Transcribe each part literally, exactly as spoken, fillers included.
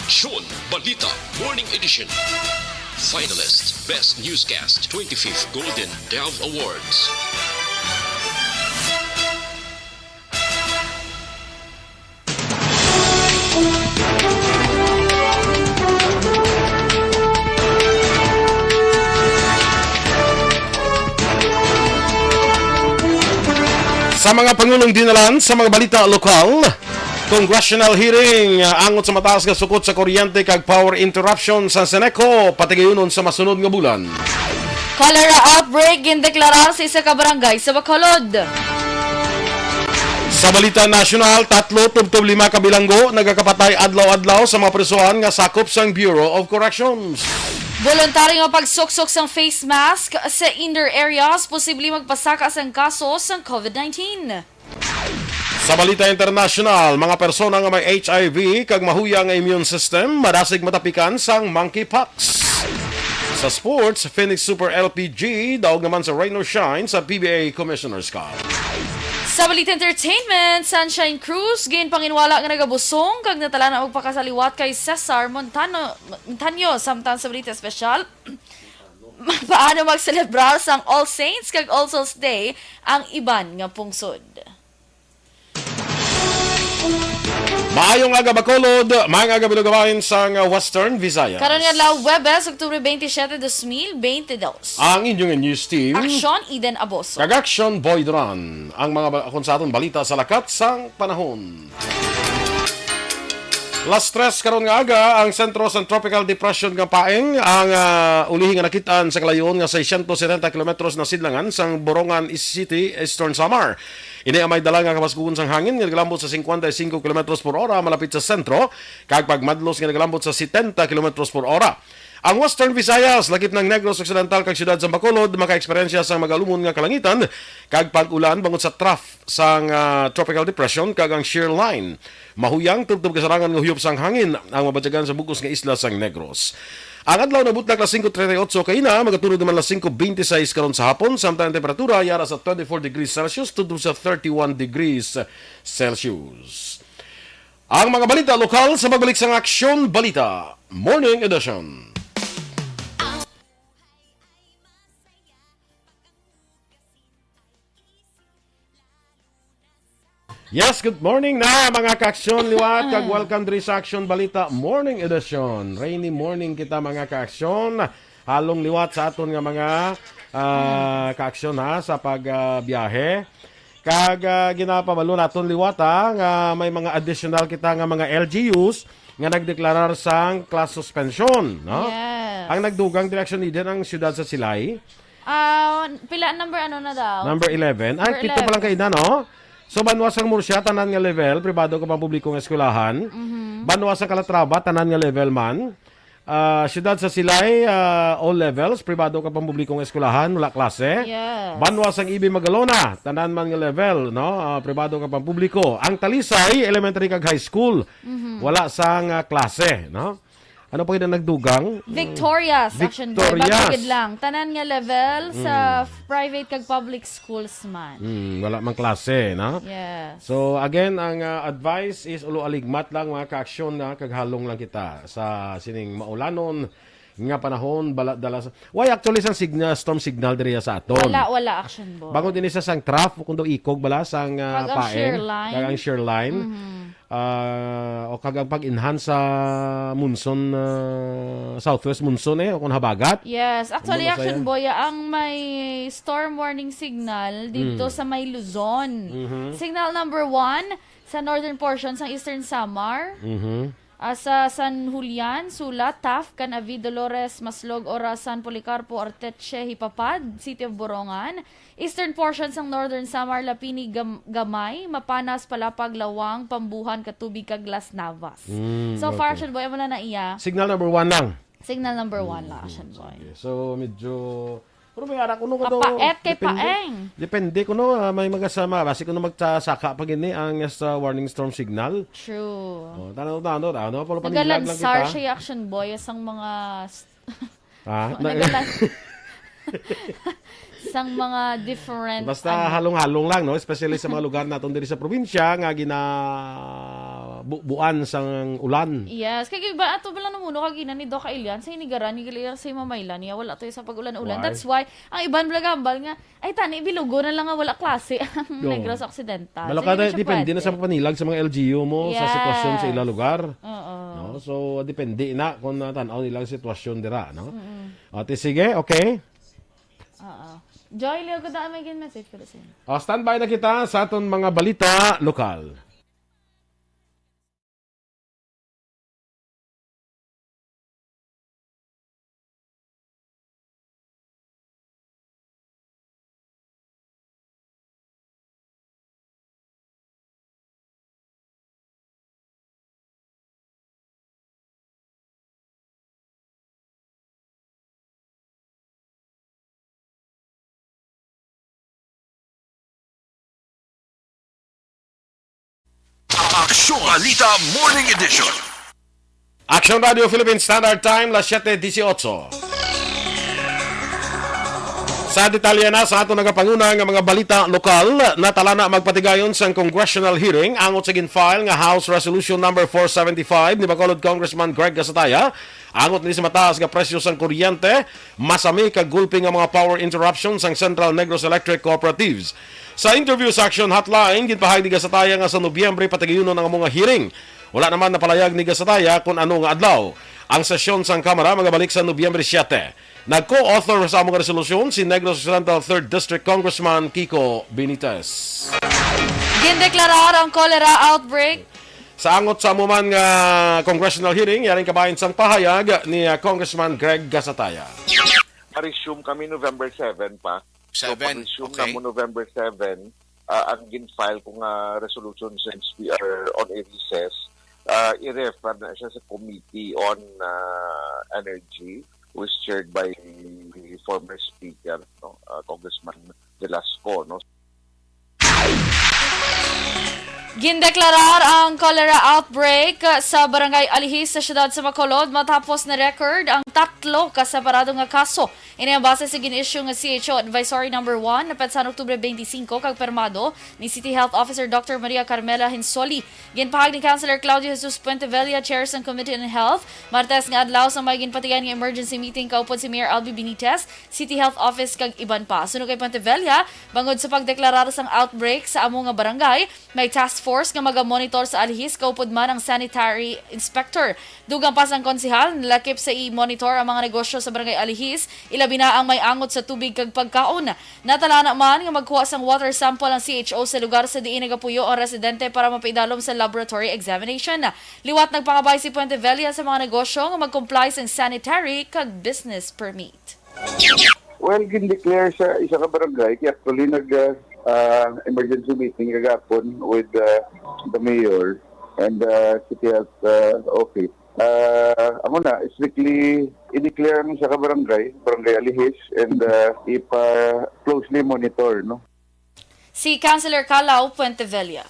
Aksyon Balita Morning Edition. Finalist, Best Newscast, twenty-fifth Golden Dove Awards. Sa mga pangulong dinalan sa mga balita lokal, congressional hearing, ah, angot sa mataas nga sukot sa kuryente kag power interruption sa Seneco, patigayunon sa masunod nga bulan. Cholera outbreak gindeklarar sa isa ka barangay sa Bacolod. Sa balita nasyonal, tatlo tubtob lima ka bilanggo nagakapatay adlaw-adlaw sa mga prisohan nga sakop sang Bureau of Corrections. Boluntaryo nga pagsuksok sang face mask sa indoor areas posible magpasaka sang kaso sang covid nineteen. Sa balita internasyonal, mga persona nga may H I V kag mahuyang nga immune system madasig matapikan sang monkeypox. Sa sports, Phoenix Super L P G daog naman sa Rain or Shine sa P B A Commissioner's Cup. Sa balita entertainment, Sunshine Cruise ginpanginwala nga nagabusong kag natalaan ang pagpakasaliwat kay Cesar Montano, Montaño, samtang sa balita espesyal, paano magselebrar sang All Saints kag All Souls Day ang iban nga pungsod. Maayong aga, Bacolod, maayong aga, binugawain sang Western Visayas. Karon nga adlaw, Huwebes, Oktubre twenty-seven, dos mil twenty-dos. Ang inyong news team. Aksyon, Eden Aboso. Kag Aksyon, Boy Duran. Ang mga ba-, kung sa aton balita sa lakat sang panahon. Las tres karon nga aga, ang sentro sang Tropical Depression nga Paeng ang, ah, ulihi nga nakit-an sa kalayoon nga seiscientos setenta kilometros na sidlangan sang Borongan City, Eastern Samar. Ini ang may dala nga kabaskugon sang hangin nga nagalambot sa cincuenta y cinco kilometros por hora malapit sa sentro, kag pagmadlos nga nagalambot sa setenta kilometros por hora. Ang Western Visayas, lakip ng Negros Occidental kag siyudad sa Bacolod, makaeksperyensya sang magalumon nga kalangitan kag pag-ulan bangod sa trough sang, ah, tropical depression kag ang shear line. Mahuyang tubtob kasarangan nga huyop sang hangin ang mabatyagan sa bug-os nga isla sang Negros. Ang adlaw nabutnag las singko treinta y ocho kaina, magaturog naman las singko veintiseis karon sa hapon, samtang ang temperatura yara sa twenty-four degrees Celsius tubtob sa thirty-one degrees Celsius. Ang mga balita lokal sa pagbalik sang Aksyon Balita Morning Edition. Yes, good morning na, mga kaaksyon liwat, kag welcome diri sa Aksyon Balita Morning Edition. Rainy morning kita, mga kaaksyon. Halong liwat sa aton nga mga, ah, kaaksyon, ha, sa pag, ah, biyahe. Kag, ah, ginapabalo naton liwat, ha, nga may mga additional kita nga mga L G Us nga nagdeklarar sang class suspension, no? Yes. Ang nagdugang direksyon ni din ang siyudad sa Silay. Ah, pila number ano na daw? Number eleven. Ay, Number pito pa lang eleven. Kaina, no? So, banwa sang Murcia, tanan nga level, pribado kag pampubliko nga eskwelahan. Mhm. Banwa sang Calatrava, tanan nga level man. Ah, siyudad sa Silay, ah, all levels, pribado kag pampubliko nga eskwelahan, wala klase. Yes. Banwa sang Ibi Magalona, tanan man nga level, no? Ah, pribado kag pampubliko. Ang Talisay, elementary kag high school, Mhm. wala sang, ah, klase, no? Ano pa gid ang nagdugang? Victorious, Action Boy. Victorious. Bago gid lang. Tanan nga level sa Mm. f-, private kag public schools man. Mm, wala mang klase, no? Yes. So, again, ang, ah, advice is ulo aligmat lang, mga ka-aksyon, na kag halong lang kita sa sining maulanon nga panahon, bala, dala sa, why actually sang signa-, storm signal diri sa aton? Wala, wala, Action Boy. Bangod ini sa sang trough, kung daw ikog bala, sang, ah, Kag ang paeng, shear line. Kag ang shear line. Mhm. Ah, o kag ang pag-enhance sa monsoon, ah, southwest monsoon, eh, o kung habagat. Yes, actually, Ano ba Action saya? Boy, ang may storm warning signal dito Mm. sa may Luzon. Mhm. Signal number one sa northern portion sa Eastern Samar. Mhm. Ah, sa San Julian, Sula, Taft, Canavi, Dolores, Maslog, Orasan, Policarpo, Arteche, Jipapad, City of Borongan, eastern portion sang Northern Samar, Lapini, Gam-, Gamay, Mapanas, Palapag, Lawang, Pambuhan, Katubi, kag Las Navas. Mm, So far, okay. Action Boy, amo na na iya. Signal number one lang. Signal number one lang, Mm, Action Boy. sige. So, medyo, pero may ara kuno ka daw, Kapaet kay depende, Paeng. depende kuno, ah, may mga sama, basi kuno magsasaka pa gini ang sa warning storm signal. True. Oh, tanaw, tanaw, tanaw, pero panilag lang Nagalansar kita. siya, Action Boy, sang mga s-, Ah, na- Nagalan-, sang mga different, Basta ano. halong-halong lang, no? Especially sa mga lugar naton diri sa probinsya nga gina-, bu-, buan sang ulan. Yes, kay iba ato bala namuno kagina ni Doc Ailian sa inigaran ni Galea sa mamaylan niya, wala to sa pag-ulan-ulan. Why? That's why ang iban bala gambal nga, "Ay, tani, bilugo na lang nga wala klase ang No. Negros Occidental." So, Malakada, hindi siya depende na pwede. Sa panilag sa mga L G U mo, sa Yes. Sitwasyon sa ila lugar. Oo. No? So, depende na kung natan-aw nila ang sitwasyon dira, no? Mm-mm. Ate, sige, okay? Oo. Joy, Leo, gudaan may gin-message ko sa inyo. O, standby na kita sa aton mga balita lokal. Aksyon Balita Morning Edition. Aksyon Radio Philippine Standard Time, las siete dieciocho. Sa detalye na sa aton nagapanguna nga mga balita lokal, natalana magpatigayon sang congressional hearing angot sa gin-file nga House Resolution Number four seventy-five ni Bacolod Congressman Greg Gasataya, angot ni sa mataas nga presyo sang kuryente, masami kag gulpi nga mga power interruption sang Central Negros Electric Cooperatives. Sa interview sa Aksyon Hotline, ginpahayag ni Gasataya nga sa Nobyembre patigayunon ang amo nga hearing. Wala naman napalayag ni Gasataya kon ano nga adlaw. Ang sesyon sang Kamara magabalik sa Nobyembre siete. Nag-co-author sa amo nga resolusyon si Negros Occidental Third District Congressman Kiko Benitez. Gindeklarar ang cholera outbreak. Sa angot sa amo man nga congressional hearing, yaring kabahin sang pahayag ni, ah, Congressman Greg Gasataya. Ma-resume kami November seven pa. So, Seven, pag-resume okay. Namo November seven, ah, ang gin-file ko nga resolution, since we are on a recess, ah, i-refer na siya sa Committee on, ah, Energy, who is chaired by the former speaker, no, ah, Congressman Velasco, no. Gindeklarar ang cholera outbreak sa Barangay Alihis sa siyudad sa Bacolod matapos na-record ang tatlo ka separado nga kaso. Ini ang base sa gin-issue nga C H O Advisory Number One, napetsa sang Oktubre twenty-five, kag pirmado ni City Health Officer Doctor Maria Carmela Hinsoli. Ginpahayag ni Councilor Claudio Jesus Puentevella, Chair sang Committee on Health, Martes nga adlaw sa may ginpatigayon nga emergency meeting kaupod si Mayor Albi Benitez, City Health Office, kag iban pa. Suno kay Puentevella, bangod sa pagdeklarar sang outbreak sa amo nga barangay, may task force nga magamonitor sa alihis, kaupod man ang sanitary inspector. Dugang pa sang konsehal, nalakip sa i-monitor ang mga negosyo sa Barangay Alihis, ilabi na ang may angot sa tubig kag pagkaon. Natalana man nga magkuha sang water sample ang C H O sa lugar sa diin nagapuyo ang residente para mapaidalom sa laboratory examination. Liwat nagpangabay si Puentevella sa mga negosyo nga mag-comply sang sanitary kag business permit. Well, gin-declare sa isa ka barangay, kaya actually nag, ah, ah, emergency meeting kagapon with, ah, the mayor and, ah, city health, ah, office. Ah, amo na, strictly i-declare ang isa ka barangay, Barangay Alihis, and, ah, ipa-closely monitor, no? Si Councilor Calao Puentevella.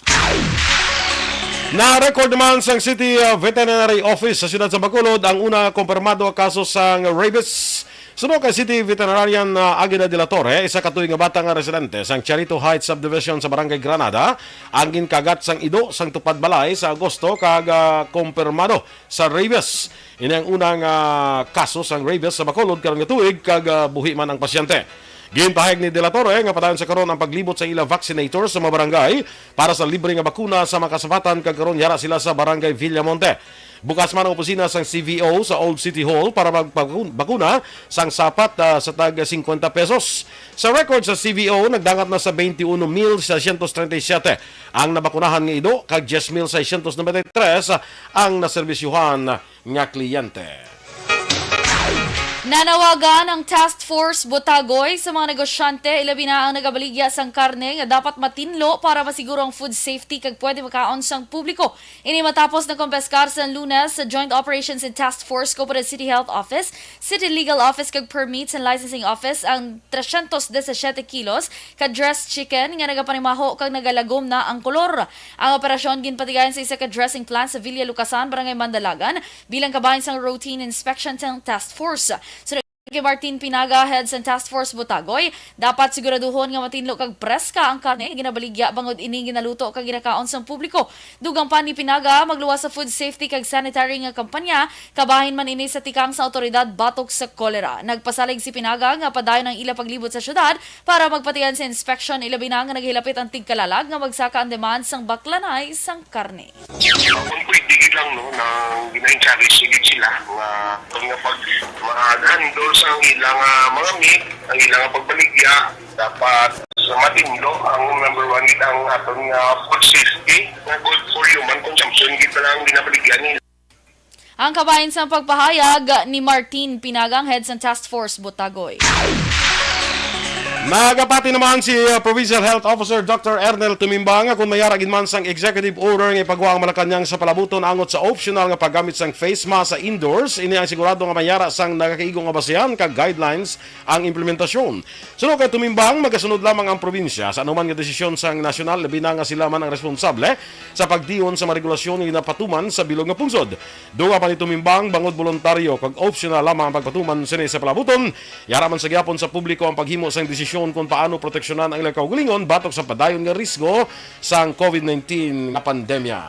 Na-record naman sang City, uh, Veterinary Office sa siyudad sa Bacolod ang una nga kumpirmado nga kaso sang rabies. Suno kay City Veterinarian, uh, Agida de la Torre, isa ka tuig nga bata nga residente sang Charito Heights Subdivision sa Barangay Granada, ang ginkagat sang ido sang tupad balay sa Agosto kag, uh, kumpirmado sa rabies. Ini ang unang, ah, kaso sang rabies sa Bacolod karon nga tuig kag, ah, buhi man ang pasyente. Ginpahayag ni De La Torre nga padayon sa karon ang paglibot sa ila vaccinator sa mga barangay para sa libre nga bakuna sa mga kasapatan kag karon yara sila sa Barangay Villamonte. Bukas man ang opisina sang C V O sa Old City Hall para magpabakuna sang sapat, ah, sa tag singkwenta pesos. Sa record sa C V O, nagdangat na sa twenty-one mil seiscientos treinta y siete ang nabakunahan nga ido kag diyes mil seiscientos noventa y tres ang naserbisyuhan nga kliyente. Nanawagan ang Task Force Botagoy sa mga negosyante, ilabi na ang nagabaligya sang karne, nga dapat matinlo para masiguro ang food safety kag pwede makaon sang publiko. Ini matapos na kumpeskar sa Lunes sa Joint Operations and Task Force kaupod ang City Health Office, City Legal Office kag Permits and Licensing Office ang trescientos diecisiete kilos ka dressed chicken nga nagapanimaho kag nagalagom na ang kolor. Ang operasyon ginpatigayon sa isa ka dressing plant sa Villa Lucasan, Barangay Mandalagan, bilang kabahin sang routine inspection sang task force. Sa kay Martin Pinaga, head sang Task Force Botagoy, dapat siguraduhon nga matinlo kag preska ang karne nga ginabaligya bangod ini ginaluto kag ginakaon sang publiko. Dugang pa ni Pinaga, magluwas sa food safety kag sanitary nga kampanya, kabahin man ini sa tikang sa awtoridad batok sa kolera. Nagpasalig si Pinaga nga padayon ang ila paglibot sa syudad para magpatian sa inspeksyon, ilabi na nga naghilapit ang tigkalalag nga magsaka ang demand sang baklanay sang karne. Kung pwede gid lang, no, nang gina-encourage gid sila nga, nga pag mag-handle sa ilang, ah, mga meat, ang ilang pagbaligya, dapat sa matinlo ang number one gid ang aton nga food safety, nga good for human consumption gid pala ang ginabaligya nila. Ang kabahin sang pagpahayag ni Martin Pinagang, head sang Task Force Botagoy. Nagapati naman si, uh, Provincial Health Officer Doctor Ernel Tumimbang nga kung mayara gid man sang executive order nga ipagwa ang Malacañang sa palabuton angot sa optional nga paggamit sang face mask sa indoors, ini ang sigurado nga mayara sang nagakaigo nga basihan kag guidelines ang implementasyon. Suno kay Tumimbang, magasunod lamang ang probinsya sa anuman nga desisyon sang nasyonal, labi na nga sila man ang responsable sa pagdiyon sa mga regulasyon nga ginapatuman sa bilog nga pungsod. Dugang pa ni Tumimbang, bangod boluntaryo kag optional lamang ang pagpatuman sini sa palabuton, yara man sa gihapon sa publiko ang paghimo sang desisyon kung paano proteksyonan ang ilang kaugalingon batok sa padayon nga risgo sang covid nineteen nga pandemya.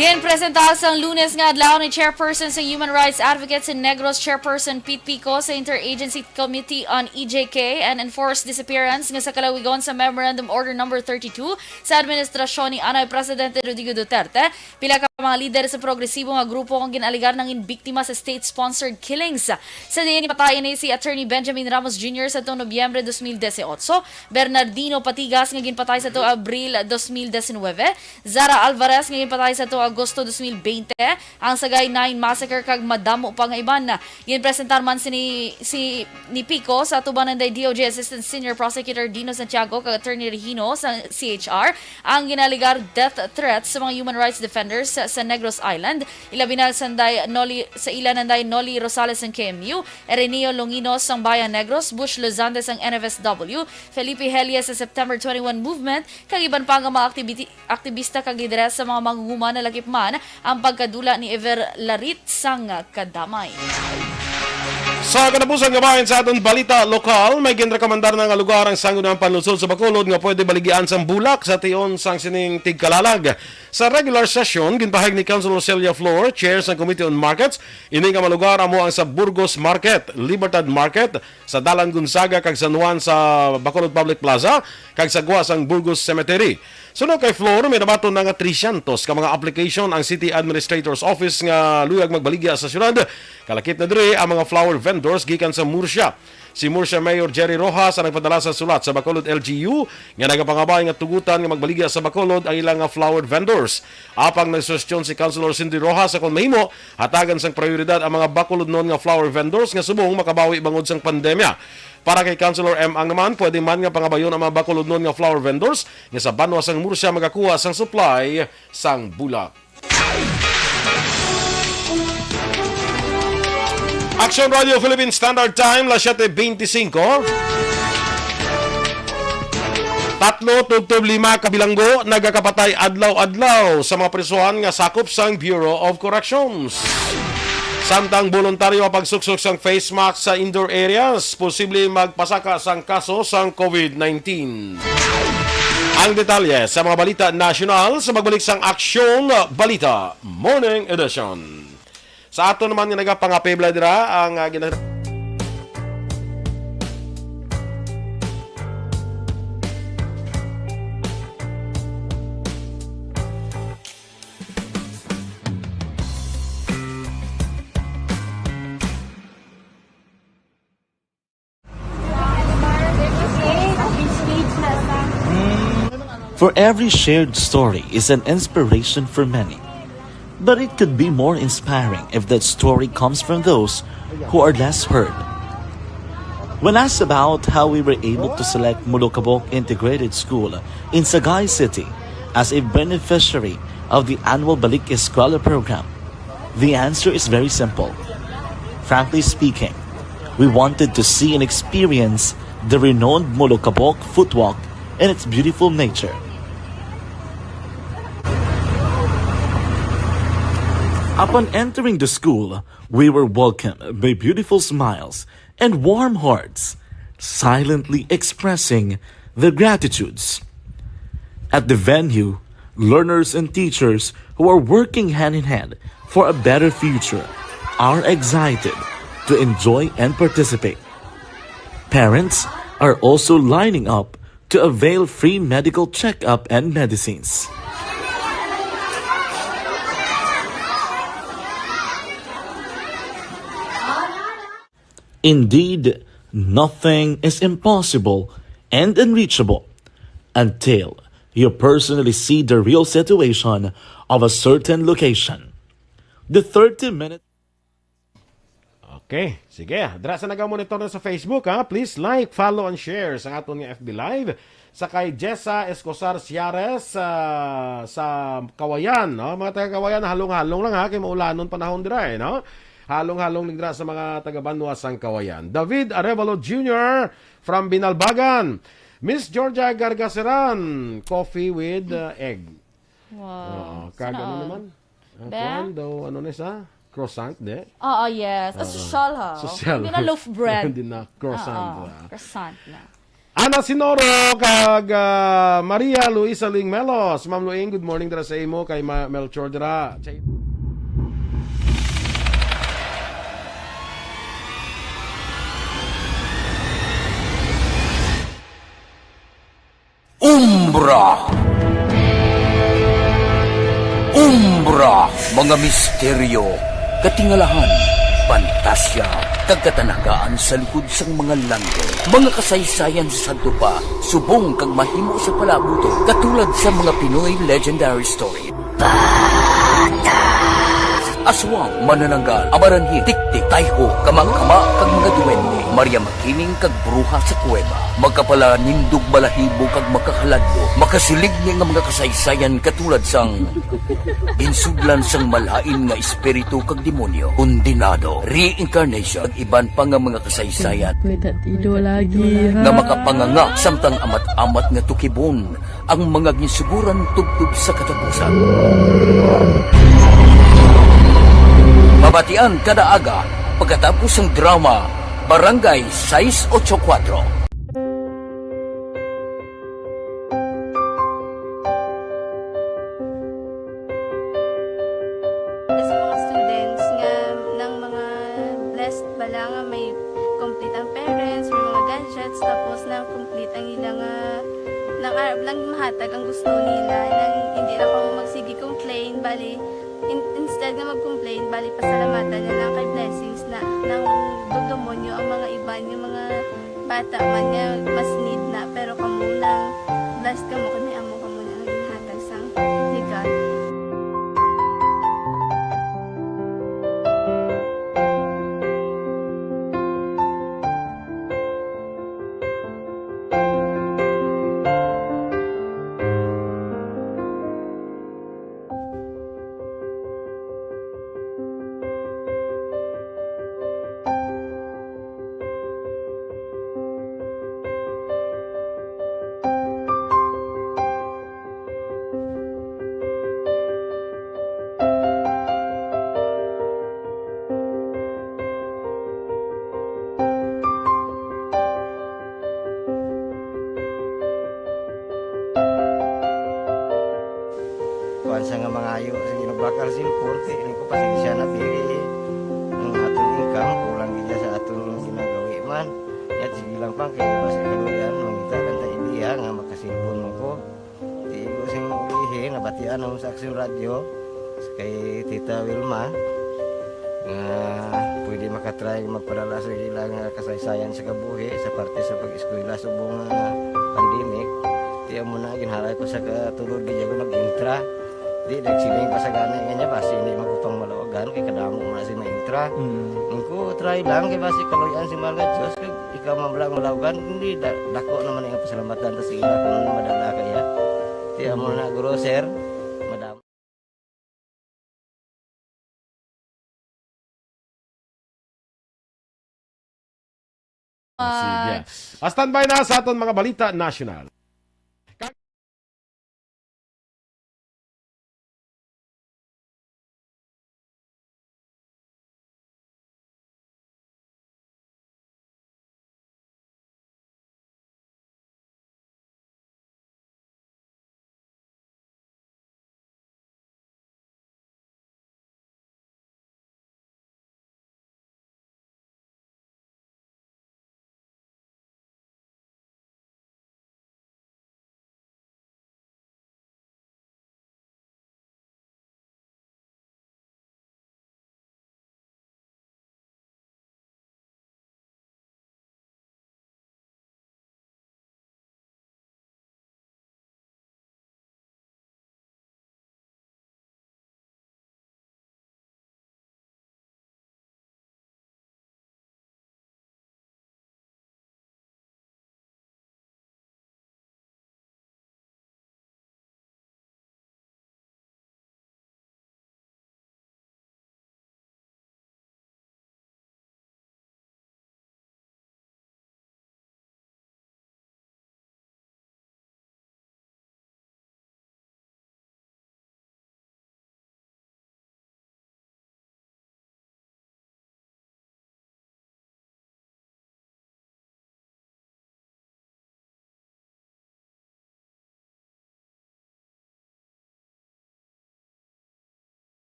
Ginpresentar sang Lunes nga adlaw ni Chairperson sang Human Rights Advocates in Negros, Chairperson Pete Pico, sa Interagency Committee on E J K and Enforced Disappearance nga sa kalawigon sa Memorandum Order Number thirty-two sa administrasyon ni Anay Presidente Rodrigo Duterte, pila ka mga lider sa progresibo nga grupo ang gin-alegar nangin biktima sa state-sponsored killings. Sa diin gipatay ini si Attorney Benjamin Ramos Junior sa tuong Nobyembre dos mil dieciocho, Bernardino Patigas nga ginpatay sa tuong Abril dos mil diecinuebe, Zara Alvarez nga ginpatay sa tuong Agosto dos mil veinte, ang Sagay Nine Massacre kag madamo pa nga iban. Ginpresentar man sini si ni Pico sa atubangan day D O J Assistant Senior Prosecutor Dino Santiago kag Attorney Regino sa C H R ang ginaalegar death threats sa mga human rights defenders sa, sa Negros Island, ilabi na sanday Noli, sa ila nanday Noli Rosales sang K M U, Erenio Longinos sang Bayan Negros, Bush Lozande sang N F S W, Felipe Helias sa September twenty-one Movement, kag iban pa nga mga activity, aktibista kag lideres sa mga mangunguman nalakip man ang pagkadula ni Ever Larit sang kadamay. Sa katapusan nga bahin sa aton balita lokal, may ginrekomendar na nga lugar ang Sangguniang Panlungsod sa Bacolod nga pwede baligian sang bulak sa tion sang sining tigkalalag. Sa regular session, ginpahayag ni Councilor Celia Flor, chair sang Committee on Markets, ini nga mga lugar amo ang sa Burgos Market, Libertad Market, sa Dalan Gonzaga kag San Juan sa Bacolod Public Plaza, kag sa gwa sang Burgos Cemetery. Suno kay Flor, may nabaton na nga trescientos ka mga application ang City Administrator's Office nga luyag magbaligya sa syudad. Kalakip na diri ang mga flower vendors gikan sa Murcia. Si Murcia Mayor Jerry Rojas ang nagpadala sa sulat sa Bacolod L G U nga nagapangabay nga tugutan nga magbaligya sa Bacolod ang ilang nga flower vendors. Apang nagsuhestyon si Councilor Cindy Rojas sa kon mahimo, hatagan sang prioridad ang mga Bacolodnon nga flower vendors nga subong makabawi bangod sang pandemya. Para kay Councilor M. Ang naman, pwede man nga pangabayon ang mga Bacolodnon nga flower vendors nga sa banwa sang Murcia magakuha sang supply sang bulak. Action Radio Philippine Standard Time, las siete veinticinco. Tatlo tubtob lima ka bilanggo nagakapatay adlaw-adlaw sa mga prisuhan nga sakop sang Bureau of Corrections. Samtang boluntaryo ang pagsuksok sang face mask sa indoor areas, posible magpasaka sang kaso sang covid nineteen. Ang detalye sa mga balita nasyonal sa magbalik sang Aksyon Balita Morning Edition. Sa ato naman nga nagapangapebla dira ang, ah, gina- For every shared story is an inspiration for many. But it could be more inspiring if that story comes from those who are less heard. When asked about how we were able to select Molokabok Integrated School in Sagay City as a beneficiary of the annual Balik Eskwela program, the answer is very simple. Frankly speaking, we wanted to see and experience the renowned Molokabok Footwalk and its beautiful nature. Upon entering the school, we were welcomed by beautiful smiles and warm hearts, silently expressing their gratitudes. At the venue, learners and teachers who are working hand in hand for a better future are excited to enjoy and participate. Parents are also lining up to avail free medical checkup and medicines. Indeed, nothing is impossible and unreachable until you personally see the real situation of a certain location. The thirty minutes. Okay, sige. Dira sa nagamonitor na sa Facebook, ha, please like, follow, and share sa aton nga F B Live. Sa kay Jessa Escosar Siares, ah, sa Kawayan, no? Mga taga Kawayan, halong-halong lang, ha, kay maulanon panahon dira, eh, no? Halong-halong lang dira sa mga taga banwa sang Kawayan. David Arevalo Junior from Binalbagan. Miss Georgia Gargaseran, coffee with, uh, egg. Wow. Oo, kag Sana ano all. naman? Ang Be? Kuwan daw, ano na sa? Croissant, de? Oo, yes. Ah, Ah, sosyal, ha? sosyal. Hindi na loaf bread. Hindi na croissant, Oo, ah. croissant na. Ana Sinoro kag, ah, Maria Luisa Luing Melos. Ma'am Luing, good morning dira sa imo kay Ma-, Melchor dira. Umbra. Umbra, mga misteryo, katingalahan, pantasya, kag katanagaan sa likod sang mga langit. Mga kasaysayan sa sadto pa, subong kag mahimo sa palaabuton, katulad sa mga Pinoy legendary story. Aswang, manananggal, amaranhil, tiktik, tayho, kamangkama, kag mga duwende, Maria Makiling, kag bruha sa kuweba. Makapalanindog balahibo kag makahaladlo, makasiligni nga mga kasaysayan katulad sang ginsudlan sang malain nga espiritu kag demonyo, kondenado, reincarnation, kag iban pa nga mga kasaysayan May tatido lagi, ha? nga makapanganga samtang amat-amat nga tukibon ang mga ginsuguran tubtob sa katapusan. Mabatian kada aga pagkatapos sang drama Barangay Sais Ocho Cuatro. Sa mga students nga nang mga blessed bala nga may complete ang parents, may mga gadgets, tapos na complete ang ila nga, nang arab lang mahatag ang gusto nila, nang hindi na kamo magsige complain, bali, in-, instead nga mag-complain, bali, pasalamatan na lang kay blessings na, nang dugdumon nyo ang mga iban, yung mga bata man nga mas need na, pero kamo lang, blessed kamo kay may amo kamo na ang ginhatag sang ni God. Kuwan siya nga mangayo, sige, nagbakal siya, forty, ini ko, pasensya na, diri. Ang aton income, kulang gid sa aton ginagawi man. Yat, sige lang, pang, kaya basta kaluyan, mangita lang ta idea nga makasilpon mo ko. Di ko sing ulihi, nabatian ang sa Aksyon Radyo, kay Tita Wilma, nga pwede makatry magpadala sa ilang, ah, kasaysayan sa kabuhi sa parte sa pag-eskwela subong nga pandemic. Di amo na, ginhalay ko sa katulod, di ako nag-intra. Di, nagsiling pa sa gani nga niya, basi hindi man ko pang malawagan, kay kadamo man si ma-intra. Mm. Ang ko, try lang, kay basi kaluyan si Mahal nga Diyos, kag ikaw man lang malawagan, hindi, da-, dako naman ang pasalamatan ta sa ila kung madala kaya. Di amo na, guro, sir, madam. Ah, sige. Ah, standby na sa aton mga balita nasyonal.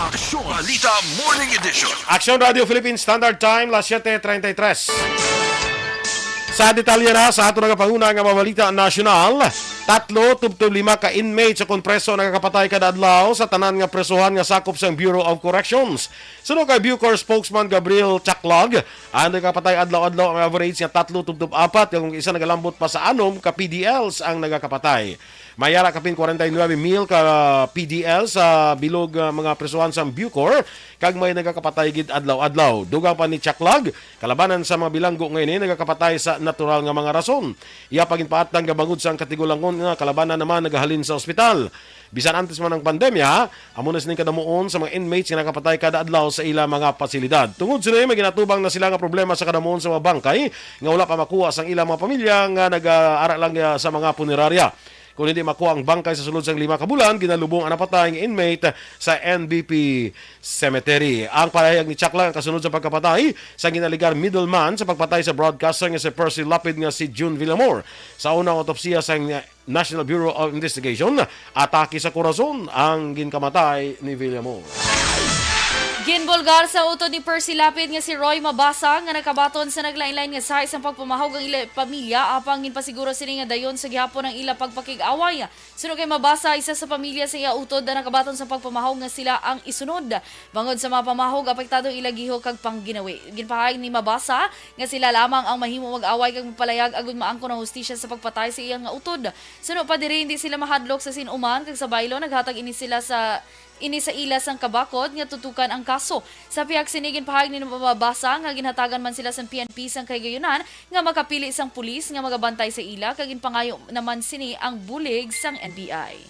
Aksyon Balita Morning Edition. Aksyon Radio Philippine Standard Time, las siete treinta y tres. Sa detalye na sa ato nagapanguna nga mga balita nasyonal, tatlo tubtob lima ka inmates sa konpreso nagakapatay kada adlaw sa tanan nga presohan nga sakop sang Bureau of Corrections. Suno kay Bucor spokesman Gabriel Chaklag, ang nagakapatay adlaw-adlaw ang average nga tatlo tubtob apat, kag kung isa nagalambot pa sa anom ka P D Ls ang nagakapatay. May ara kapin kwarenta y nuebe mil ka P D L sa bilog, ah, mga presohan sang Bucor, kag may nagakapatay gid adlaw-adlaw. Dugang pa ni Chaklag, kalabanan sa mga bilanggo nga ini nagakapatay sa natural nga mga rason. Iya pa ginpaatang nga bangod sa ang katigulangon nga kalabanan naman nagahalin sa ospital. Bisan antes man ang pandemya, amo na sining kadamuon sa mga inmates nga nakapatay kada adlaw sa ila mga pasilidad. Tungod sini, may ginatubang na sila nga problema sa kadamuon sa mga bangkay nga wala pa makuha sang ilang mga pamilya nga nag-aara lang, ah, sa mga punerarya. Kung hindi makuha ang bangkay sa sulod sang lima ka bulan, ginalubong ang napatay nga inmate sa N B P Cemetery. Ang pahayag ni Chaklag ang kasunod sa pagkapatay sa ginalegar middleman sa pagpatay sa broadcaster nga si Percy Lapid nga si June Villamor. Sa unang autopsiya sa National Bureau of Investigation, atake sa korason ang ginkamatay ni Villamor. Ginbulgar sa utod ni Percy Lapid nga si Roy Mabasa, nga nakabaton sa naglain-lain nga size ang pagpamahog ang ila pamilya, apang ginpasiguro sini nga dayon sa gihapon ang ila pagpakig-away. Suno kay Mabasa, isa sa pamilya sa iya utod ang nakabaton sa pagpamahog nga sila ang isunod. Bangod sa mga pamahog, apektado ila giho kag pangginawi. Ginpahayag ni Mabasa nga sila lamang ang mahimo mag-away kag magpalayag agud maangkon ang hustisya sa pagpatay sa iya nga utod. Suno pa diri, hindi sila mahadlok sa sin-uman, kag sa baylo naghatag ini sila sa ini sa ila sang kabakod nga tutukan ang kaso. Sa pihak sini, ginpahayag ni Mabasa nga ginhatagan man sila sang P N P sang kahigayunan nga makapili sang pulis nga magabantay sa ila, kag ginpangayo naman sini ang bulig sang N B I.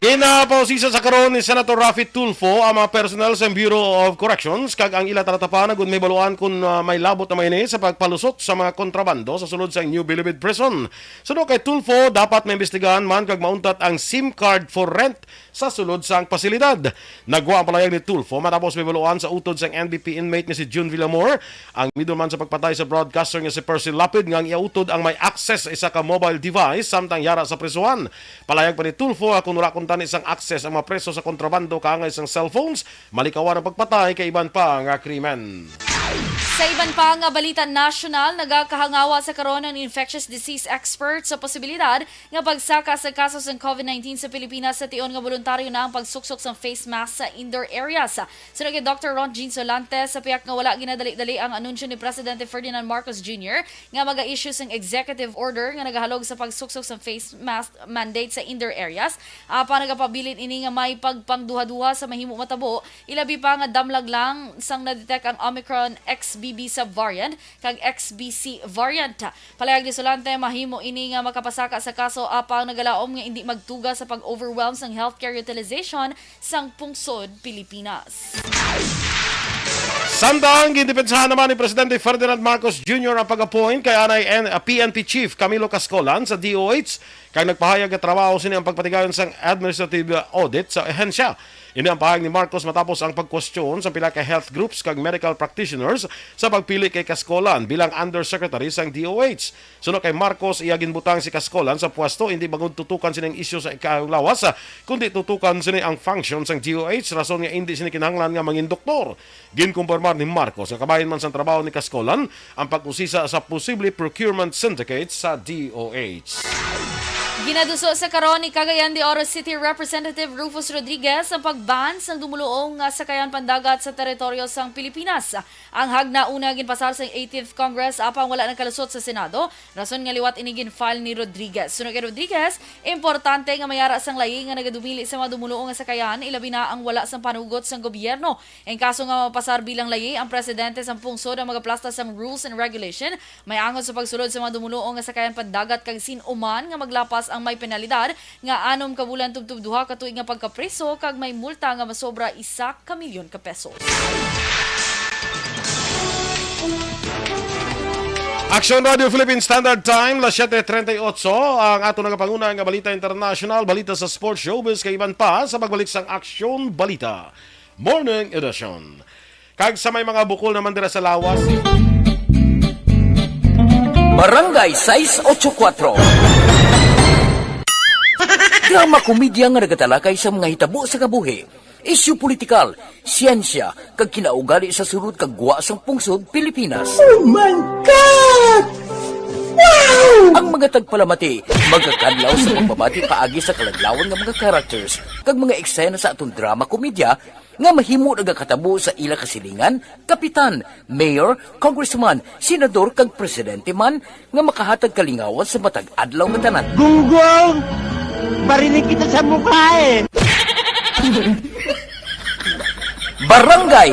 Ginapausisa sa karon ni Senator Raffy Tulfo ang mga personnel sa Bureau of Corrections kag ang ila talatapa nga gun mahibaluan kon, ah, may labot na man ini sa pagpalusot sa mga kontrabando sa sulod sa New Bilibid Prison. Suno kay Tulfo, dapat maimbestigahan man kag mauntat ang sim card for rent sa sulod sang pasilidad. Nagwa ang palayag ni Tulfo matapos mahibaluan sa utod sang N B P inmate nga si June Villamor ang middleman sa pagpatay sa broadcaster nga si Percy Lapid nga ang iya utod ang may access sa isa ka mobile device samtang yara sa prisuhan. Palayag pa ni Tulfo nga kon wala kuntani sang access ang mga preso sa kontrabando kaangay sang cellphones, malikawan ang pagpatay kay iban pa nga krimen. Sa iban pa nga balita nasyonal, nagakahangawa sa karon ang infectious disease expert sa posibilidad nga pagsaka sa kaso sang COVID nineteen sa Pilipinas sa tion nga boluntaryo na ang pagsuksok sang face mask sa indoor areas. Suno kay Doctor Ron Jean Solante, sa pihak nga wala ginadali-dali ang anunsyo ni Presidente Ferdinand Marcos Junior nga maga-issue sang executive order nga nagahalog sa pagsuksok sang face mask mandate sa indoor areas, apang nagapabilin ini nga may pagpangduhaduha sa mahimo matabo, ilabi pa nga damlag lang sang na-detect ang Omicron X B B subvariant kag X B C variant. Palayag ni Solante, mahimo ini nga makapasaka sa kaso apang nagalaom nga indi magtuga sa pag-overwhelm sang healthcare utilization sang pungsod Pilipinas. Samtang gindepensahan naman ni Presidente Ferdinand Marcos Junior ang pag-appoint kay anay N-, P N P Chief Camilo Cascolan sa D O H, kag nagpahayag nga trabaho sini ang pagpatigayon sang administrative audit sa ahensya. Ini ang pahayag ni Marcos matapos ang pagkwestiyon sa pila ka health groups kag medical practitioners sa pagpili kay Cascolan bilang undersecretary sang D O H. Suno kay Marcos, iya ginbutang si Cascolan sa pwesto indi bangod tutukan sini ang isyu sa ikaayong lawas, kundi tutukan sini ang function sang D O H, rason nga indi sini kinahanglan nga mangin doktor. Ginkumpirmar ni Marcos nga kabahin man sang trabaho ni Cascolan ang pag-usisa sa posible procurement syndicate sa D O H. Ginaduso sa karon ni Cagayan de Oro City Representative Rufus Rodriguez ang pag-ban sang dumuluong nga sakayan pandagat sa teritoryo sang Pilipinas. Ang hagna una ginpasar sa eighteenth Congress apang wala nagkalusot sa Senado, rason nga liwat ini gin-file ni Rodriguez. Suno kay Rodriguez, importante nga mayara sang layi nga nagadumili sa mga dumuluong nga sakayan, ilabi na ang wala sang panugot sang gobyerno. Ang kaso nga mapasar bilang layi, ang presidente sang pungsod ang magaplasta sang rules and regulation, may angot sa pagsulod sa mga dumuluong nga sakayan pandagat kag sin-uman nga maglapas ang may penalidad nga anom ka bulan tubtob duha ka tuig nga pagkapriso kag may multa nga masobra isa ka milyon ka pesos. Aksyon Radio Philippine Standard Time, las siete treinta y ocho, ang ato nagapanguna nga balita international, balita sa sports, showbiz, kag iban pa sa pagbalik sang Aksyon Balita Morning Edition. Kag sa may mga bukol naman dira sa lawas. Barangay sais ocho kuwatro. Drama komedya nga nagatalakay sa mga hitabo sa kabuhi. Isyu politikal, siyensya, kag kinaugali sa sulod kag gwa sang pungsod Pilipinas. Oh my God! Wow! Ang mga tagpalamati magakadlaw sa pagbabati paagi sa kaladlawan nga mga characters kag mga eksena sa aton drama komedya nga mahimo nagakatabo sa ila kasilingan, kapitan, mayor, congressman, senador, kag presidente man nga makahatag kalingawan sa matag adlaw nga tanan. Gunggong! Barinig kita sa mukha eh! Barangay!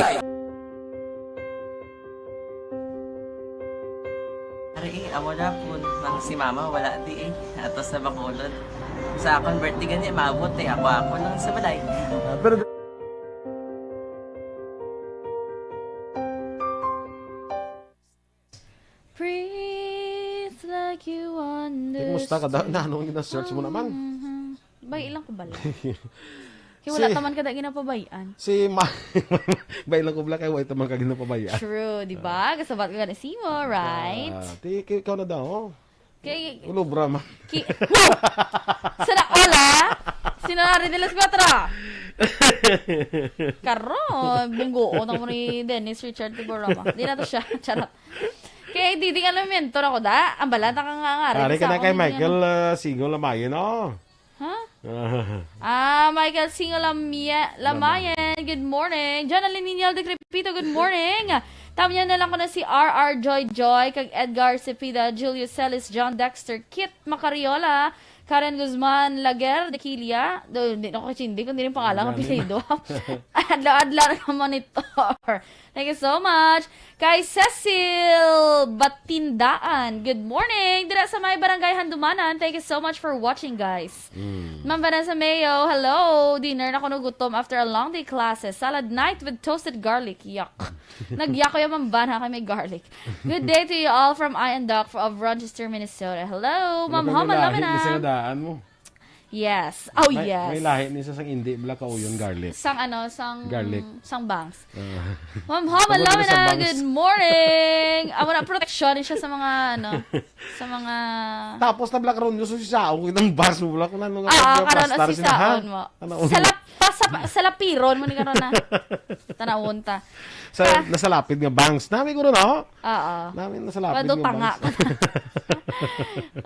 Ari, eh, amo na po. Nang si mama, wala di eh. Ato sa Bacolod. Sa akon birthday gani, maabot eh. Ako, ako lang sa balay. Ah, pero Breathe like you understand. Eh, kumusta ka? Da-, na, ano ang gina-search mo naman? Mhm. Bay, ilang ko bala. Kaya wala Si taman ka da ginapabayan. Si Ma-, bay lang ko bala kay wala taman ka ginapabayan. True, di ba? Kasabat ka gani si Mo, right? Ah, ti-, ki-, ikaw na daw. Kay Ulobra man. Ki-, sana all, ah! Sino na rin nila sa kwatro? Karon, bunggoon ako ni Dennis Richard Tiburama. Di na to siya. Charot. Kay Diding Alimento na ko da. Ang balata ka nga nga. Pare ka na kay Michael, ah, Singo Lamayan, oh. Ha? Ah, Michael Singo Lamia-, Lamayan, good morning. Jonalyn Niñol de Crepito, good morning. Tamyan na lang ko na si R R Joy Joy, kag Edgar Cepeda, Julio Celis, John Dexter, Kit Macariola, Karen Guzman Laguer de Quilla. Do, di na ko kachindi kung dili yung pangalan, Gani. Apelyido. Adlaw-adlaw na monitor. Thank you so much. Kay Cecil Batindaan, good morning. Dira sa may Barangay Handumanan, thank you so much for watching, guys. Mm. Ma'am Vanessa Mayo, hello. Dinner na kuno, gutom after a long day classes. Salad night with toasted garlic. Yuck. Nagyako yung Ma'am Van, ha, kay may garlic. Good day to you all from I and Doc of Rochester, Minnesota. Hello, Ma'am Ano kami Homa lahi ni Lamina. Sa daan mo? Yes. Oh, May, yes. may lahi ni sa sang indi, bala kauyon garlic. Sang ano, sang Garlic. sang bangs. Ah. Ma'am Homa Tawag na sa Lamina, bangs. Good morning. Amo na, protection siya sa mga, ano, sa mga Tapos na bala karon, gusto si Saon, kitang bas mo, bala kung ano nga Ah, karon plastar si sila, ha? Saon mo. Ano? Sa lap-, pa-, sa, sa lapiron mo ni karon na. Tanawon ta. Sa, Ah. nasa lapid nga bangs. Nami ko ron, oh. Oo. Nami nasa lapid Wado nga tanga. bangs.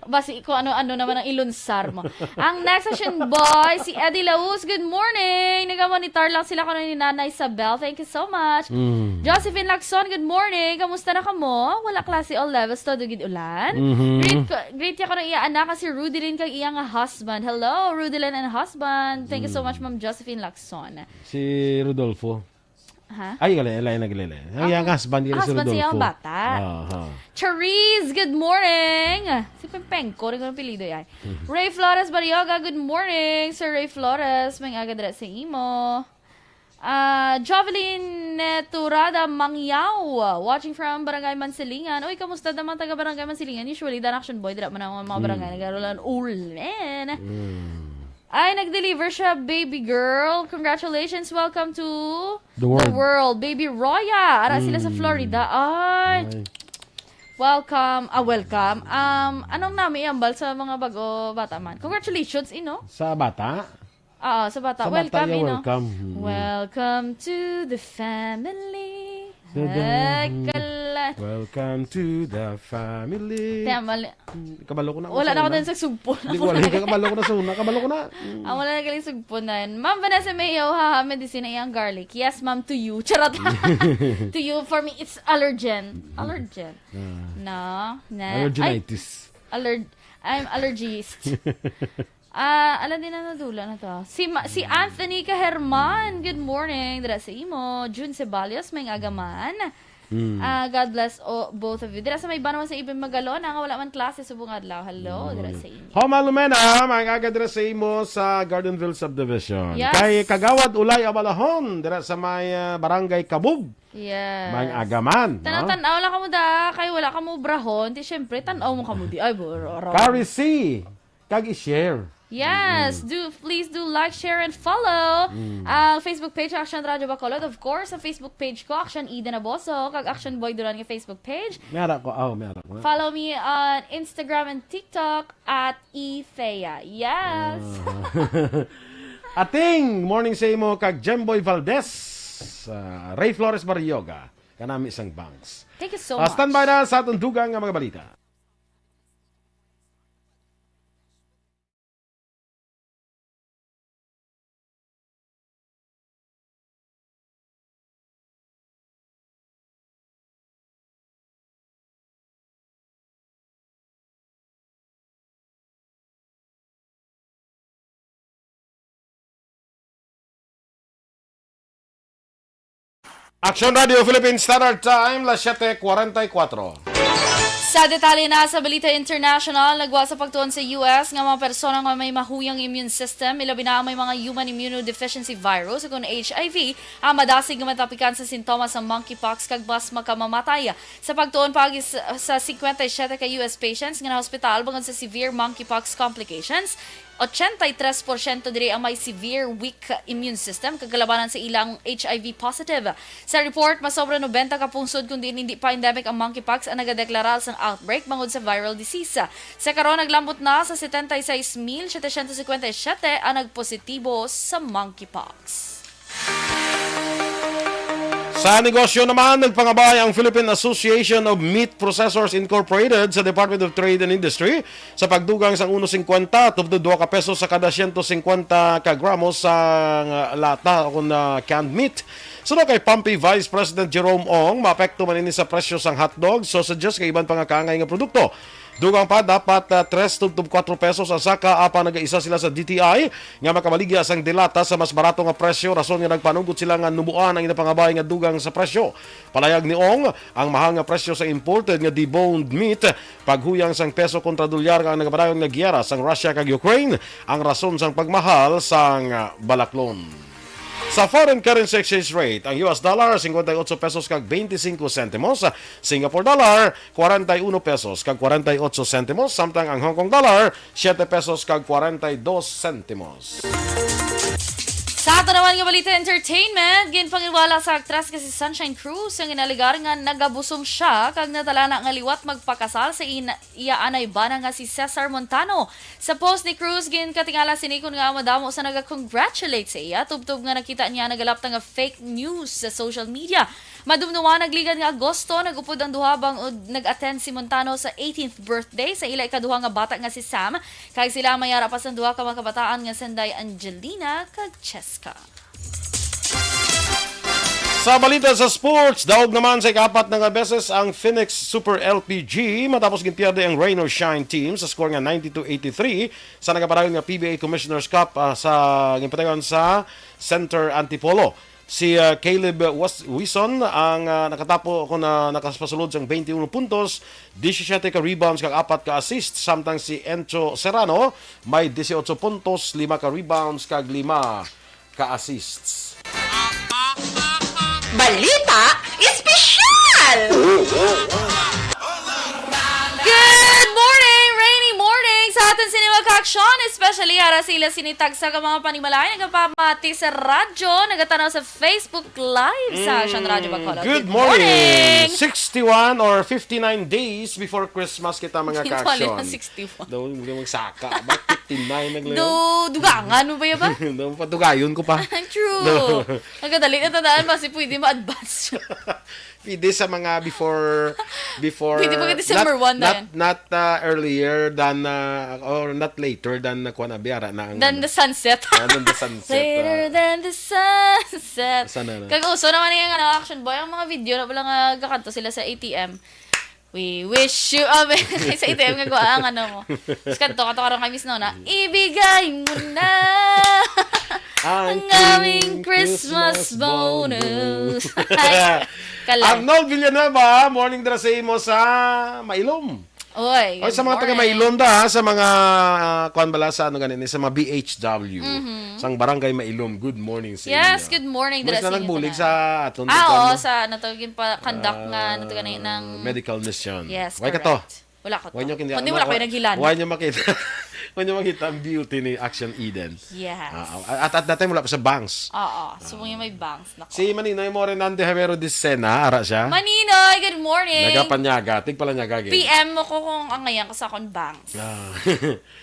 Basi kung ano-ano naman ang ilunsar mo. Ang next session boy, si Eddie Laus. Good morning. Nagamonitor lang sila kuno ni Nanay Isabel. Thank you so much. Mm. Josephine Lacson, good morning. Kamusta na kamo? Wala klase all levels to, dugid ulan. Mhm. Greet ko, greet niya kuno iya anak nga si Rudelin kag iya nga husband. Hello, Rudelin and husband. Thank you so Mm. much, Ma'am Josephine Lacson. Si Rodolfo. Ha? Ay, gali, gali, gali, gali. Ang Ah, iyang husband, gali si husband siya ang Rodolfo. bata. Aha. Charisse, good morning! Si Pengpeng ko, rin ko ng apelyido yan. Mhm. Ray Flores Barrioga, good morning! Sir Ray Flores, may aga dira sa imo. Ah, Jovelyn Turada Mangyao, watching from Barangay Mansilingan. Uy, kamusta naman taga Barangay Mansilingan? Usually, dan action boy, dira man ang mga barangay Mm. nagarolan ulen. Mm. Ay, nag-deliver siya, baby girl. Congratulations. Welcome to The the world. world. Baby Roya. Ara sila sa Mm. Florida. Ay. Ay. Welcome. Ah, welcome. Um, anong nami iambal sa mga bago bata man? Congratulations, ino? Sa bata? Oo, sa bata. Sa bata, Welcome, yeah, ino? welcome. Mm. Welcome to the family. Dun, dun. Ay, kala. Welcome to the family. Te, mali. Hmm, kabalo ko na, Wala sa na ako una. dun sa sugpo. Hindi ko alam. Kabalo ko na sa una. Kabalo ko na. Hmm. Ang wala na galing sugpo na yun. Ma'am Vanessa Mayo, haha, medicine ay ang garlic. Yes, ma'am, to you. Charot. To you, for me, it's allergen. Allergen. Ah. No? Na, Allergenitis. Ay, aller-, I'm allergist. Ah, ala din na nadula na to. Si Ma-, si Anthony Caherman, good morning. Dira sa imo. June Ceballos, may agaman. Mm. Ah, God bless o-, both of you. Dira sa may Banwa sa Ibig Magalona, nga wala man klase subong adlaw. Hello, Mm. dira sa inyo. Homa Lumena, may aga dira sa imo sa Gardenville Subdivision. Yes. Kay Kagawad Ulay Abalahon, dira sa may, ah, Barangay Kabug. Yes. May agaman, no? Tanaw-tanaw lang kamo da, kay wala kamo brahon. Di syempre, tanaw mo kamo di. Ay, bro, bro. Kari C. Kag i-share. Yes, Mm. do, please do like, share, and follow Mm. ang Facebook page sa Action Radio Bacolod. Of course, ang Facebook page ko, Action Eden Aboso, kag Action Boy Duran nga Facebook page. May ara ko, oh, may ara ko. Follow me on Instagram and TikTok at Ethea. Yes. Ah. Ating morning sa imo kag Jemboy Valdez, ah, Ray Flores Barrioga, kanami sang Banks. Thank you so Ah, much. Standby na sa atong dugang nga mga balita. Action Radio Philippine Standard Time, las siete cuarenta y cuatro. Sa detalye na sa balita international, nagwa sa pagtuon sa U S nga mga persona nga may mahuyang immune system, ilabi na ang may mga human immunodeficiency virus, ukon H I V, ang madasig nga matapikan sa sintomas sang monkeypox kag mas makamamatay. Sa pagtuon paagi sa, sa cincuenta y siete ka U S patients nga nahospital bangod sa severe monkeypox complications, ochenta y tres porsyento diri ang may severe weak immune system kag kalabanan sa ilang H I V positive. Sa report, mas sobra nobenta ka pungsod kon diin hindi pa endemic ang monkeypox ang nagadeklara sang outbreak bangod sa viral disease. Sa karon, naglambot na sa setenta y seis mil setecientos cincuenta y siete ang nagpositibo sa monkeypox. Sa negosyo naman, nagpangabay ang Philippine Association of Meat Processors Incorporated sa Department of Trade and Industry sa pagdugang sang uno cincuenta tubtob dua ka pesos sa kada ciento cincuenta ka gramo sa lata o kon, ah, canned meat. Suno kay Pampi Vice President Jerome Ong, maapekto man ini sa presyo sang hotdog, sausages, kag iban pa nga kaangay nga produkto. Dugang pa, dapat, ah, tres tubtob kuwatro pesos ang saka, apan nagaisa sila sa D T I nga makamaligya sang delata sa mas barato nga presyo, rason nga nagpanugot sila nga numoan ang ginapangabay nga dugang sa presyo. Palayag ni Ong, ang mahal nga presyo sa imported nga deboned meat, paghuyang sang peso kontra dolyar, kag nagapadayon nga giyera sang Russia kag Ukraine ang rason sang pagmahal sang, ah, balaklon. Sa foreign currency exchange rate, ang U S dollar, cincuenta y ocho pesos kag veinticinco centimos, Singapore dollar, cuarenta y uno pesos kag cuarenta y ocho centimos, samtang ang Hong Kong dollar, siete pesos kag cuarenta y dos centimos. Sa ato naman nga balita entertainment, ginpanginwala sa aktres nga si Sunshine Cruz ang inaligar nga nagabusong siya kag natalana nga liwat magpakasal sa in-, iya anay bana nga si Cesar Montano. Sa post ni Cruz, ginkatingala sini kon ngaa madamo sa naga-congratulate sa iya, tubtob nga nakita niya nagalapta nga fake news sa social media. Madumduman, nagligad nga Agosto, nag-upod ang duha bangod nag-attend si Montano sa eighteenth birthday sa ila ikaduha nga bata nga si Sam, kag sila may ara pa sang duha ka mga kabataan nga sanday, Angelina kag Cheska. Sa balita sa sports, daog naman sa ikaapat na nga beses ang Phoenix Super L P G matapos ginpierde ang Rain or Shine team sa score nga ninety-two eighty-three sa nagapadayon nga P B A Commissioner's Cup, ah, sa ginpatayon sa Center Antipolo. Si, ah, Caleb Was-, Wison ang, ah, nakatapo kon, ah, nakapasulod sang twenty-one puntos, disisiete ka rebounds kag apat ka assists, samtang si Encho Serrano may dieciocho puntos, lima ka rebounds kag lima ka assists. Balita Espesyal! Good morning! Rainy morning sa aton sini mga kaaksyon, especially ara sa ila sini tagsa ka mga panimalay nagapamati sa radyo, nagatanaw sa Facebook Live sa Action Radio Bacolod. Good morning! Sixty-one or fifty-nine days before Christmas kita, mga kaaksyon. Sixty-one. Daw, hindi magsaka. Ba't fifty-nine na lang? Do, dugangan mo ba yun ba? Daw, patugayon ko pa. True. Nagkadali na tandaan ba si pwede ma-advance siya? Pwede sa mga before, before, Pwede ba December not, one na not, yan? Not, uh, earlier than, uh, or not later than, uh, kuwan, abi, ara na ang, Than ano, the sunset. Ah, than the sunset, Later ah. Than the sunset. Asa na na? Kag uso naman yung, ano, action boy, ang mga video na pala nga kakanto sila sa A T M. We wish you a merry, sa A T M nga kuha ang ano mo. Tapos kanto, kanto ka rin kay Miss Nona, "Ibigay mo na ang Ang aming Christmas Christmas bonus." bonus. Ay, kalang. Arnold Villanueva, morning dira sa imo sa Mailom. Oy, Oy, sa mga taga Mailom da, ha, sa mga, ah, kuwan bala sa ano ganin, sa mga B H W, Mhm. sang Barangay Mailom, good morning sa Yes, inyo. good morning, Mas dira na sa inyo nagbulig tanan. sa aton Ah, oo, tanan. sa ano to, ginpa-conduct nga, ano to, gani, Ah, ng medical mission. Yes, Why ka to? correct. Wala ko to. Why nyo kindi-, Kundi wala ko, why, naghilan. why nyo makita? Why nyo makita ang beauty ni Action Eden? Yes. Ah, at, at that time, wala pa sa bangs. Oo. So, Ah. yung may bangs, nako. Si Maninoy mo rin, Nande Javero de Sena, ara siya? Maninoy! Ay, good morning. Nagapanyaga, tigpalanyaga, gid. P M mo ko kung ang ngayon ka sa akong bangs. Ah.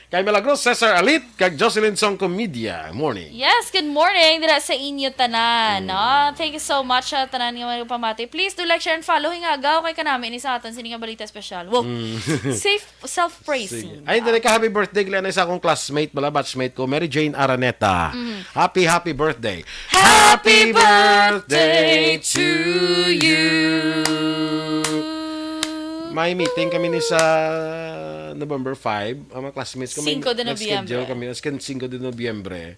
Kay Milagros Cesar Alit, kag Jocelyn Song Comedia. Morning. Yes, good morning. Dira sa inyo tanan, Mm. no? Thank you so much sa tanan nga mga pamati. Please do like, share, and follow. Hingagaw kay kanami ni sa aton sini nga balita espesyal. Wow. Mm. Safe, self-praising. Sige. Ay, dali ka, happy birthday, Glenn, sa akong classmate, bala, batchmate ko, Mary Jane Araneta. Mm. Happy, happy birthday. Happy birthday to you. May meeting kami ni sa November five. Ang mga classmates ko, may Cinco de nag-schedule Noviembre. kami, as kan Cinco de Noviembre.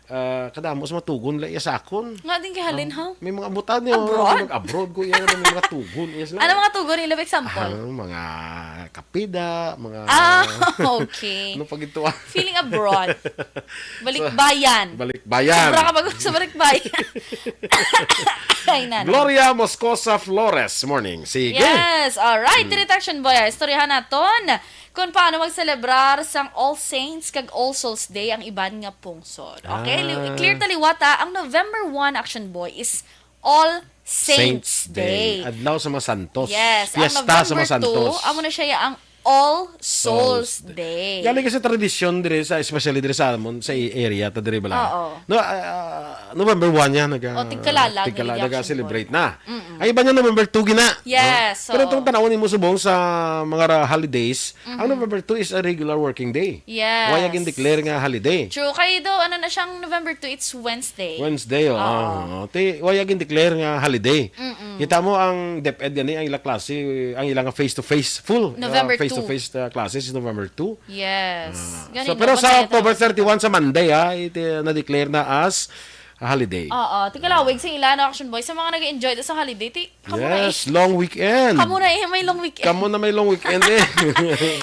Ah, kadamo sa matugon la iya sa akon. Nga din kay halin, ha? May mga abutan niyo, Abroad? Mag-abroad ko, iya may mga tugon, iya sila. Ano mga tugon nila, example? Ah, mga kapida, mga Ah, okay. Ano pag ito? Feeling abroad. Balikbayan. Balikbayan. Sobra ka pag sa balikbayan. Ay, nanay. Gloria Moscosa Flores, morning. Sige. Yes, all right. Hmm. Diri ta, Action Boy, ah, istoryahan naton kung paano magselebrar sang All Saints kag All Souls Day ang iban nga pungsod. Okay, li-, Ah. clear ta liwat, ah, ang November one, Action Boy, is All Saints Saints Day. Day. Adlaw sa mga santos. Yes, ang Fiesta sa November mga santos. two, amo na siya ang All Souls Souls Day. Day. Galing kasi tradisyon dire sa, especially dire sa amon, sa i-, area ta dire bala. Oo. No, ah, November one yan, naga-, O, tigkalala, tigkala-, galing naga-celebrate Action Boy. na. Mm-mm. Ay, iba niya November two gina. Yes, No? Pero oo. itong tanawon mo subong sa mga ra-, holidays, ang Mhm. November two is a regular working day. Yes. Why again declare nga holiday? True. Kay do, ano na siyang November two, it's Wednesday. Wednesday, oh. Oo. Ah, ti, why again declare nga holiday? Mm-mm. Kita mo ang DepEd gani, ang ilang klase, ang ilang face-to-face, full, uh, November two. face-to-face, uh, classes is November two. Yes. Ah. Gani, So, no? pero sa Maganda October to. thirty-one, sa Monday, ha, iti, na-declare na as a holiday. Oo. Tika lawig sa ila, no, Action Boy? Sa mga nag-enjoy sa holiday, ti, kamo na eh. Yes, long weekend. Kamo na eh, may long weekend. Kamo na may long weekend eh.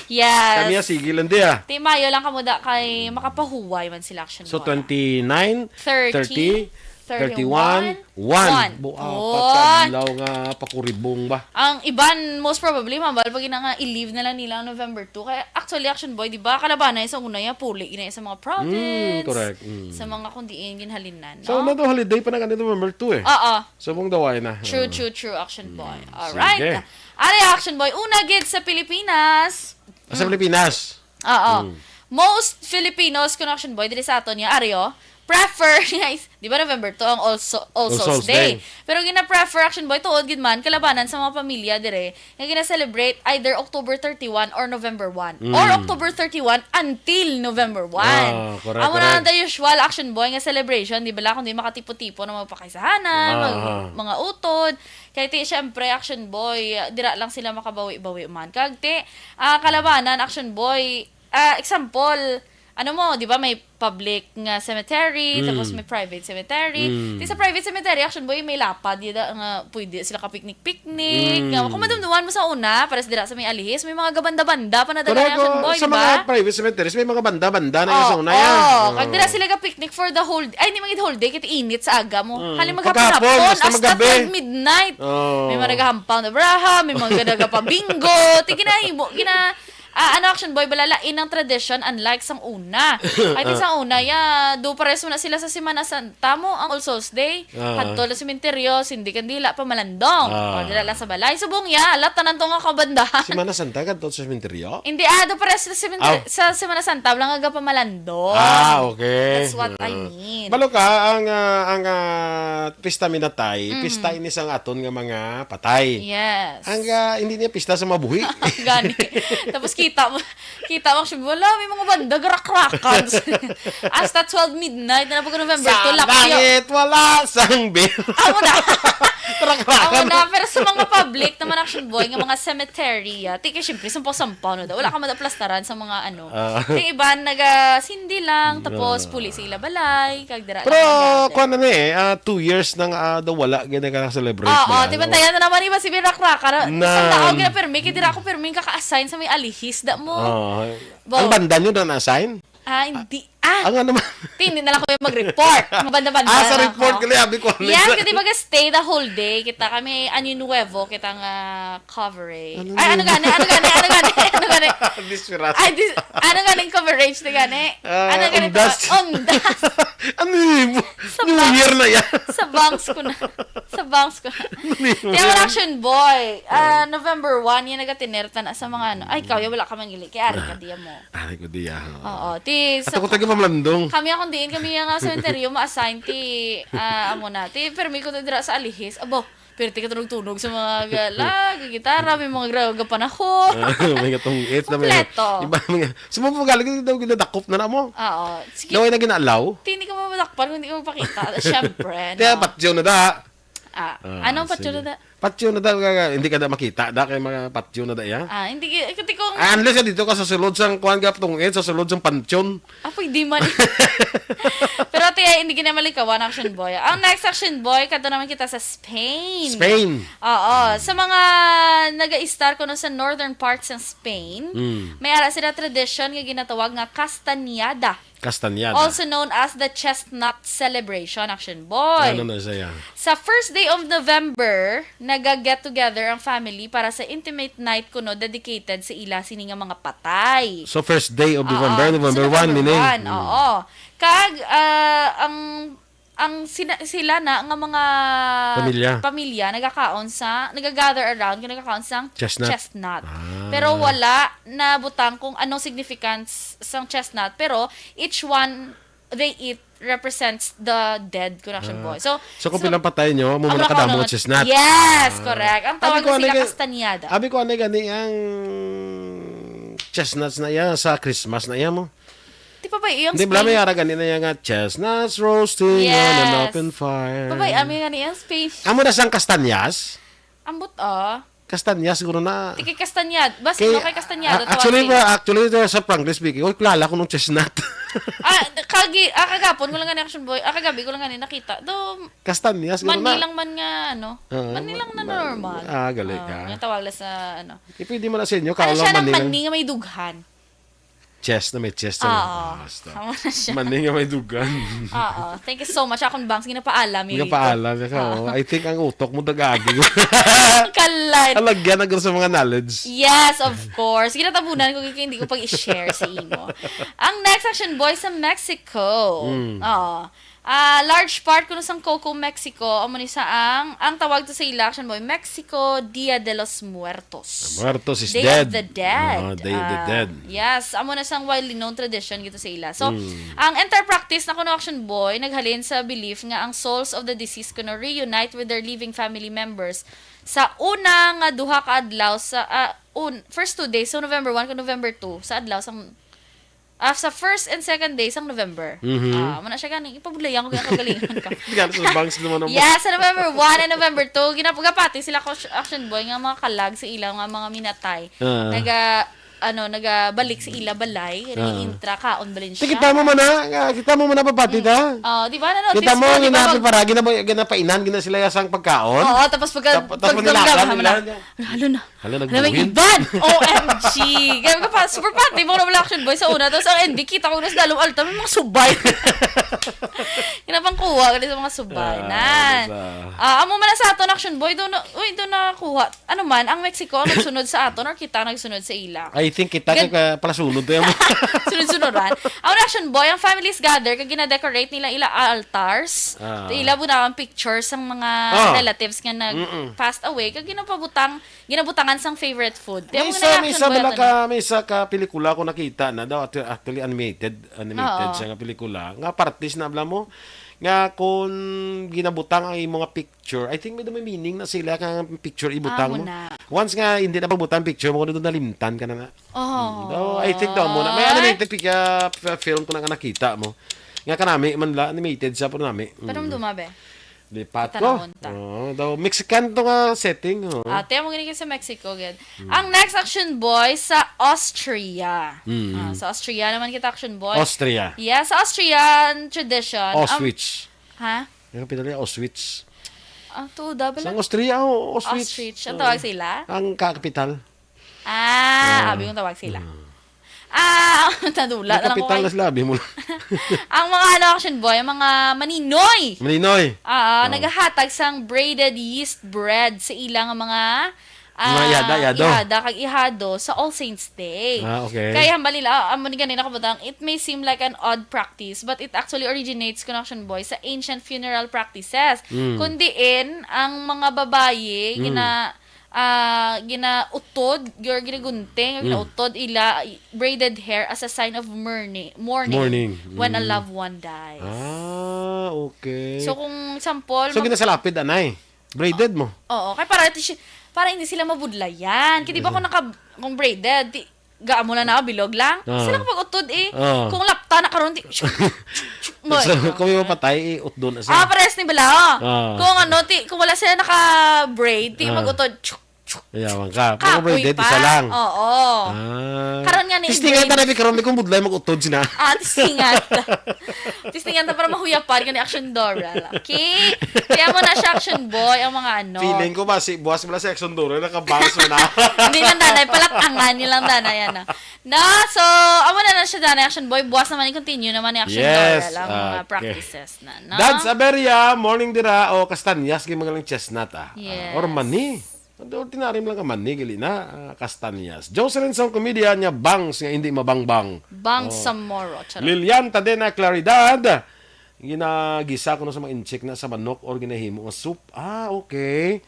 Yes. Kami, ah, sige lang di, ah. Ti, mayo lang kamo da kay makapahuway man sila, Action So, Boy. twenty-nine, thirty, thirty, thirty-one, one. One. Bu-, apat ka One. adlaw nga pakuribong ba? Ang iban, most probably, mabal pa gina nga i-leave na lang nila ang November two. Kaya, actually, Action Boy, di ba, kalabanan sa una, ya, puli, gina sa mga province, Mm, correct. Mm. sa mga kung diin ginhalinan, Sa no? una daw, holiday pa na ganito, November two eh. Oo. Subong daw ay na. True, Oo. true, true, Action Boy. Mm, Alright. sige. Ari, Action Boy, una gid sa Pilipinas. Ah, sa Mm. Pilipinas. Oo. Mm. Most Filipinos, kun Action Boy, diri sa aton niya, ari, oh, prefer, guys, di ba November two ang All So-, All All Souls Souls Day? Day. Pero gina-prefer, Action Boy, tuod gid man, kalabanan sa mga pamilya dire, nga gina-celebrate either October thirty-one or November one. Mm. Or October thirty-one until November one. Ah, correct, Amo na correct. ang the usual, Action Boy, nga celebration, di ba la, kundi makatipo-tipo na mga pakaisahanan, Ah, mga, ah. mga utod. Kaya ti, syempre, Action Boy, dira lang sila makabawi-bawi man. Kag ti, ah, kalabanan, Action Boy, ah, example, ano mo, di ba, may public nga cemetery, Mm. tapos may private cemetery. Mm. Ti sa private cemetery, Action Boy, may lapad, di da, nga pwede sila ka-picnic-picnic. Mm. Nga, kung madumduman mo sa una, pares dira sa may Alihis, may mga gabanda-banda pa na Correct, dala, Action oh. Boy, Sa di mga ba? private cemeteries, may mga banda-banda na Oo, sa una yan. oo. Kag Oo. dira sila ka-picnic for the whole, ay, hindi man gid whole day, kaya init sa aga mo. Mm. Hali maghapon-hapon, Pagkahapon, basta hasta magabi. twelve midnight. Oo. May mga nagahampaw na braha, may mga nagapabingo. Ti ginahimo, gina-, Ah, ano, Action Boy, balalain ang tradisyon, unlike sang una. I think Ah. sa una, ya, do pares mo na sila sa Semana Santa mo, ang All Souls Day. Ah. Hadto lang sa sementeryo, sindi kandila, pamalandong. Ah. O, dira lang sa balay. Subong ya, alat tanan to nga kabanda. Semana Santa, kadto sa sementeryo? Hindi, ah, do pares sa sementer-, Aw. sa Semana Santa, wala nga pamalandong. Ah, okay. That's what I Ah. mean. Balo ka, ang, ah, ang, ah, pista minatay, Mhm. pista ini sang aton nga mga patay. Yes. Ang, ah, hindi niya pista sa mabuhi. Gani. Tapos kita mo, kita mo, actually, wala, may mga banda, garakrakan. Hasta twelve midnight na pag November Sa two, lapyo. langit, wala sang bell. Amo na. Rakrakan. Amo na, pero sa mga public naman, Action Boy, nga mga cemetery, ah, ti kay, syempre, sampaw-sampaw na daw. Wala ka madaplastaran sa mga, ano. Ah. Yung iba, naga-sindi lang, tapos Ah. puli sa ila balay, kag dira Pero, lang nagate. kuwan na ni eh, ah, two years nang, ah, daw wala, gani ka na-celebrate Oo, nila, di ba, ano? Tayo na naman, iba si Birak Raka, Na- sa tao, gina, permi, kaya dira ako, permi, kaka-assign sa may alihis, da mo. Oo. Bo. Ang banda nyo na na-assign? Ah, hindi. Ah! Ang ano man? Ti, hindi na lang ko yung mag-report. Mabanda-banda Ah, sa na lang report ako. Gali, abi ko, ano Yan, yun? Kasi baga stay the whole day. Kita kami, Año Nuevo, kita nga coverage. Ano Ay, ano yun? gani? Ano gani? Ano gani? Ano gani? Disgrasya. Ay, dis- Ano ganing coverage na gani? Ah, Ano ganing undas. Cover-, undas. Ano yun? Sa New bangs. Year na yan. Sa bangs ko na. Sa bangs ko na. New Kaya Year. Wala action boy. Ah, November one, yan nagatinerta na sa mga ano. Ay, ikaw, ya, wala ka mangili. Kaya ari ka, diya mo. Ari ko diya. Oo. Ti, At sa ako taga Pamlandong. Kami akong diin, kami yung nga sementeryo, ma-assign ti, ah, amo na. Ti, permi ko to dira sa Alihis. Abo, pero ti ka tunog-tunog sa mga gala, gitara, may mga gra-, gapanahon. May gatong it na may Kompleto. Iba mga, sa mga pagaling, daw ginadakop na na mo. Oo. Sige. Daw ay na ginaalaw. Ti, hindi ka mamadakpan kung hindi ka magpakita. Siyempre, Kaya no? patyo na da. Ah, Ah, anong sige. Patyo na da? Patyo na da, ka-, ka-, hindi ka da makita da kay mga patyo na da ya. Ah, hindi ki-, kasi kung Ah, unless ka dito ka sa sulod sang kuan ka tungin, sa sulod sang pansyon. Ah, pwede man. Pero ate, hindi gina malikawan action boy. Ang next action boy, kadto naman kita sa Spain. Spain. Oo, sa mga nag-istar kuno sa northern parts ng Spain, Mm. may ara sila tradisyon nga ginatawag nga Castañada. Castañada. Also known as the Chestnut Celebration, action boy. Ano na siya? Sa first day of November, naga-get together ang family para sa intimate night kuno dedicated sa ila sini nga mga patay. So, first day of November, Oo, November sa one, November meaning? One, Mm. oo. Kag, ah, ang, ang sina-, sila na nga mga Pamilya. pamilya nagakaon sa, nagagather around, kag nagakaon sang Chestnut. chestnut. Ah. Pero wala na butang kung anong significance sang chestnut, pero each one they eat represents the dead, kun action Ah. boy. So, So, kung so, pilang patay nyo, amo ang mo nakadamo nakauno nga chestnut. Yes, Ah. correct. Ang Abi tawag ko, na ano sila, ga-, Castañada. Abi ko, ano gani ang chestnuts na iya sa Christmas na iya mo? Di pa ba iyang Hindi, bala may Spain? Ara gani na iya nga chestnuts roasting on an Yes. open fire. Pa ba, ami nga ni iyang Spain? Amo na sang kastanyas? Ambot, ah. Kastanyas siguro na. Tiki kastanyad. Basi Kay, mo kay kastanyado, ah, actually, tawag ba, sila. Actually, there sa frankly speaking, oy, kilala ko nung chestnut. Ah, kagi-, ah, kagapon ko lang gani, action boy. Ah, kagabi ko lang gani nakita. Do, Kastanyas siguro na. Manilang man nga, ano? Ah, Manilang na ma-, normal. ah, gali Ah, ka. Yung tawag lang sa, ano. Eh, pwede man na sa inyo, Ano kaon siya lang ng manilang. Mani nga may dughan? Chest na may chest, ano? Oo. Ah, basta. Tama na siya. Mani nga may dugan. Oo. Thank you so much. Akong bangs, ginapaalam yun dito. Ginapaalam, ikaw. Oo. I think ang utok mo dagagi. Kalan. Alagyan na sa mga knowledge. Yes, of course. Ginatabunan ko, kaya hindi ko pag-i-share sa imo. Ang next action boy sa Mexico. Mm. Oo. Ah, large part kuno sang Coco, Mexico, amo ni sa ang, ang tawag to sa ila, action boy, Mexico Dia de los Muertos. Muertos is Day dead. Of the Dead. Ah, Day of the Ah, Dead. Yes, amo na sang widely known tradition gito sa ila. So, Mm. ang entire practice na kuno, action boy, naghalin sa belief nga ang souls of the deceased kuno reunite with their living family members sa una nga duha ka adlaw sa, ah, un-, first two days, so November one kag November two, sa adlaw sang Ah, sa first and second days sang November. Mhm. Ah, amo na siya gani. Ipabulayan ko, kaya kagalingan ka. Gani sa bangs naman ang Yeah, sa November one and November two, ginapagapati sila ko action boy nga mga kalag sa ilang nga mga minatay. Ah. Naga, ano, nagabalik sa ila balay, Ah. Intra, kaon balin Ti, siya. Kita mo man na, nga, kita mo man na papati Mm. ta. Oh, di ba, nanotice Kita mo, mo, di ba, gina-, pag para, gina-, ginapainan, gina sila sang pagkaon. Oo, tapos pagka, Tap-, tapos pagdamdam, manilakad hamo na. Nila. Hala, Hala, may nagbuhin. Iban! O M G! Kaya ka pa, super party mo na wala action boy sa una. Tapos ang N B, kita ko na sa dalawang altar, may mga subay. Ginapangkuha ka din sa mga subay. Ah, Nan. Sa Ah, amo man na sa aton action boy, doon na, uy, doon na kuha. Ano man, ang Mexico ang nagsunod sa aton or kita ang nagsunod sa ila? I think kita Gan- kay ka palasunod to yan. Sunod-sunuran. Ang action boy, ang families gather, kag gina-decorate nila ila altars. Ah. Ila bunakan pictures sang mga Ah. relatives nga nag Mm-mm. passed away, kag ginapabutang Ginabutangan sang favorite food. May Tiyan mo isa, na may action isa boy bala ato ka, na. May isa ka pelikula ko nakita na daw, actu-, actually animated, animated Oo. siya nga pelikula. Nga partis na bala mo, nga kung ginabutang ang imong nga picture, I think may, may meaning na sila ka picture ibutang Amo mo. Na. Once nga hindi na pagbutang picture mo, kung doon nalimtan ka na na. Oo. Mm, daw, I think daw mo na. May animated pic-, ah, f-, film ko na nga nakita mo. Nga kanami man la, animated siya, pero nami. Pero Mm. dumabe. Lipat ko. Tanawon ta. Oo, daw Mexican to nga setting, oh. Ah, tiyan mo gani ka sa Mexico, gid. Hmm. Ang next action boy sa Austria. Hmm. Ah, sa Austria naman kita action boy. Austria. Yeah, sa Austrian tradition, ang Auschwitz. Ha? Yung pinali, Auschwitz. Ah, to, double Sa lang. Austria, oh, Auschwitz. Ostrich. Ang Oo. Tawag sila? Ang kapital. Ah, Ah. abi yung tawag sila. Hmm. Ah, nadula May na lang ko kapital kay na sila, abi mo lang. Ang mga ano, action boy, ang mga maninoy. Maninoy. Ah, Oh. naghahatag sang braided yeast bread sa ilang mga, Mga ah, ihada, ihado. Ihada kag ihado sa All Saints Day. Ah, okay. Kay hambal nila, ah, amo ni ganina kabutang, it may seem like an odd practice, but it actually originates, Connection Boy, sa ancient funeral practices. Mm. Kundiin ang mga babayi, Mm. gina-, ah, ginautod, or ginagunting, or Mm. ginautod ila, i-, braided hair as a sign of mourning, mourning Mourning. when a Mm. loved one dies. Ah, okay. So, kung example, So, mag- ginasalapid, anay? Braided mo? Oo, kay para ti-, para hindi sila mabudlayan. Kay di ba kung naka-, kung braided, ti-, gaamo lang na, bilog lang. Ah. Sila kapag utod eh. Ah. Kung lapta na karon, ti-, mo, So, kung may mapatay, eh, utdo na siya. Ah, pares ni bala, oh. Ah. Kung ano, ti-, kung wala sila naka-braid, ti-, Ah. mag-utod, chuk, chuk, Yaman ka. Pero Kapoy braided, pa. isa lang. Oo. Ah. Karon nga ni Testingan ta na, braid. Bi, karon, Bi, kung budlay mag-utod sina. Ah, testingan ta. Testingan ta para mahuyapan ka ni Action Doral. Okay? Kaya mo na siya, Action Boy, ang mga ano. Feeling ko ba, si, buwas mo lang si Action Doral, nakabangs mo na. Hindi lang, danay. Palatangan nilang danay, ano. Na, so, amo na na siya, danay, Action Boy. Buwas naman, i-continue naman ni Action Yes, Doral ang mga okay. practices na, no? Dads Aberia, morning dira. O, kastanyas, kay magaling chestnut, ah. Yes. Ah, or mani. Ordinary lang ka mani, gali na, ah, kastanyas. Jocelyn Song Comedian niya, bangs nga hindi mabangbang. Bang Oh. Samoro, charot. Lilian Tadena Claridad, ginagisa ko na sa mga inchik na sa manok or ginahimo nga soup. Ah, okay.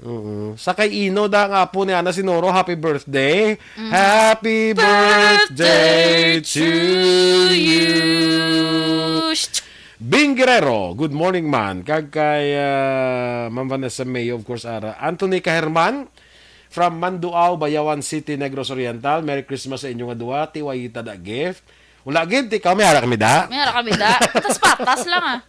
Oo. Sa kay Ino da nga apo ni Ana Sinoro, happy birthday. Mm. Happy birthday Birthday to to you. you. Bing Guerrero, good morning, man. Kag kay, ah, Ma'am Vanessa May, of course, ara. Anthony Caherman, from Manduao, Bayawan City, Negros Oriental. Merry Christmas sa inyo nga duha. Ti, wa kita da gift. Wala gid, ti, ikaw, may ara kami da. May ara kami da. Patas-patas lang, ah.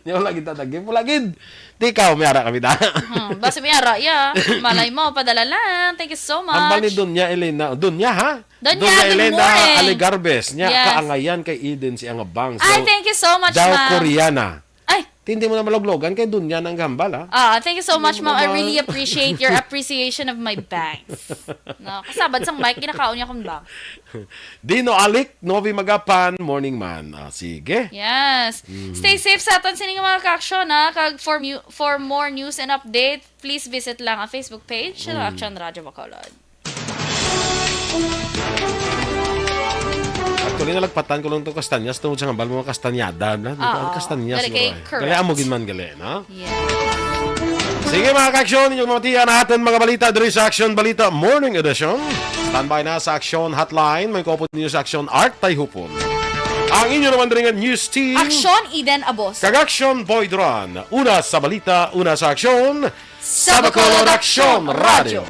Di, wala kita da gift. Wala gid. Ti, ikaw, may ara kami da. Hmm, basta may ara, ya. Malay mo, padala lang. Thank you so much. Hambal ni Doña Elena. Doña, ha? Doña, Doña good Elena morning. Alegarbes. Niya, Yes. kaangayan kay Eden si Angabang. Ay, So, thank you so much, daw ma'am. Koreana. Ay! Ti, hindi mo na maluglogan kay Doña nang gambal, ha? Ah, thank you so Hindi much, mo ma'am. I naman. really appreciate your appreciation of my bangs. No, kasabad sang mic, ginakaon niya akong bang. Dino Alic, Novi Magapan, morning, man. Ah, sige. Yes. Mm. Stay safe sa aton sining mga ka-aksyon, ha? Kag for mu-, for more news and update, please visit lang ang Facebook page sa Mm. Action Radio Bacolod. Actually, nalagpatan ko lang itong kastanyas tungod sa hambal mo, kastanyada, bla. Di ba? Oo. Kastanyas, Gali kay bro, eh. correct. Gali, amo gid man, gali, no? Yes. Sige, mga ka-aksyon, inyong mamatian ang aton mga balita diri sa Action Balita Morning Edition. Standby na sa Action Hotline. May kaupod ninyo sa Action Art Tayhupon. Ang inyo naman diri nga news team. Action Eden Abos. Kag Action Boy Duran. Una sa balita, una sa aksyon. Sa Bacolod Action Radio.